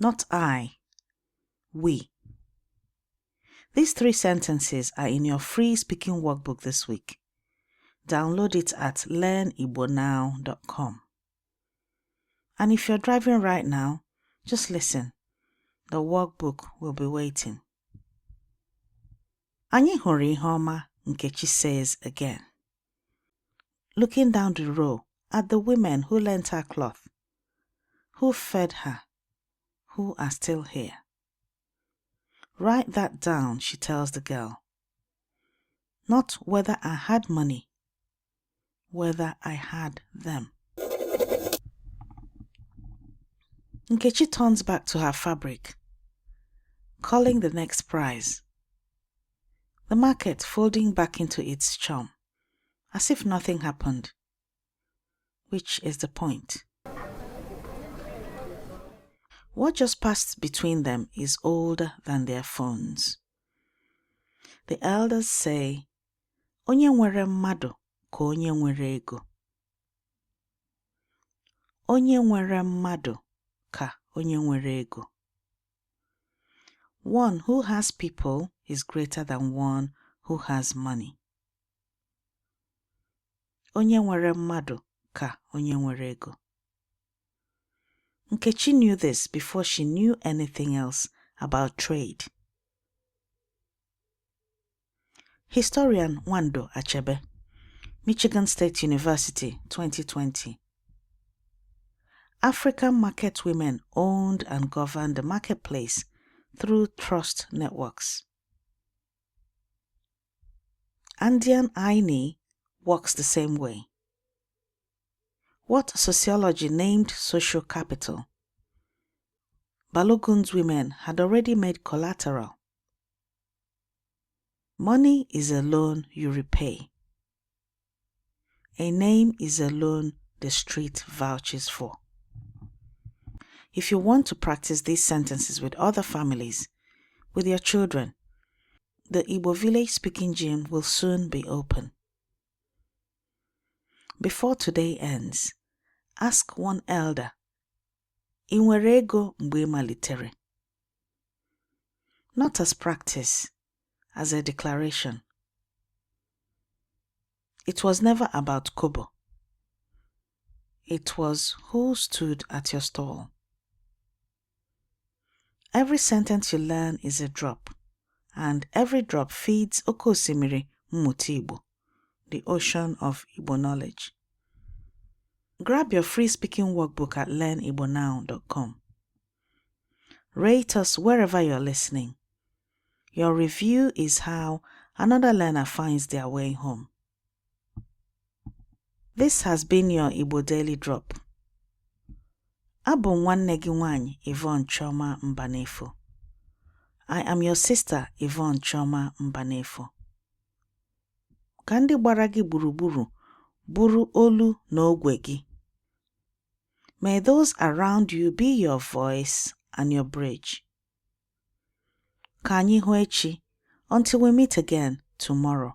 not I, we. These 3 sentences are in your free speaking workbook this week. Download it at learnigbonow.com. And if you're driving right now, just listen. The workbook will be waiting. Anyị hụrụ ihe ọma, Nkechi says again. Looking down the row at the women who lent her cloth, who fed her, who are still here. Write that down, she tells the girl. Not whether I had money, whether I had them. Nkechi turns back to her fabric, calling the next prize. The market folding back into its charm, as if nothing happened. Which is the point. What just passed between them is older than their phones. The elders say, Onye nwere mmadụ ka onye nwere ego. Onye nwere mmadụ ka onye nwere ego. One who has people is greater than one who has money. Onye nwere mmadụ ka onye nwere ego. Nkechi knew this before she knew anything else about trade. Historian Nwando Achebe, Michigan State University, 2020. African market women owned and governed the marketplace through trust networks. Andean Aini works the same way. What sociology named social capital, Balogun's women had already made collateral. Money is a loan you repay. A name is a loan the street vouches for. If you want to practice these sentences with other families, with your children, the Igbo village speaking gym will soon be open. Before today ends, ask one elder, I nwere ego mgbe malitere? Not as practice, as a declaration. It was never about kobo. It was who stood at your stall. Every sentence you learn is a drop, and every drop feeds Oke Osimiri Mmụta Igbo, the ocean of Igbo knowledge. Grab your free speaking workbook at learnigbonow.com. Rate us wherever you're listening. Your review is how another learner finds their way home. This has been your Igbo Daily Drop. Abụ nwanne gị nwanyị Yvonne Choma Mbanefo. I am your sister Yvonne Choma Mbanefo. Ka ndị gbara gị gburugburu bụrụ olu na ogwe gị. May those around you be your voice and your bridge. Ka anyị hụ echi, until we meet again tomorrow.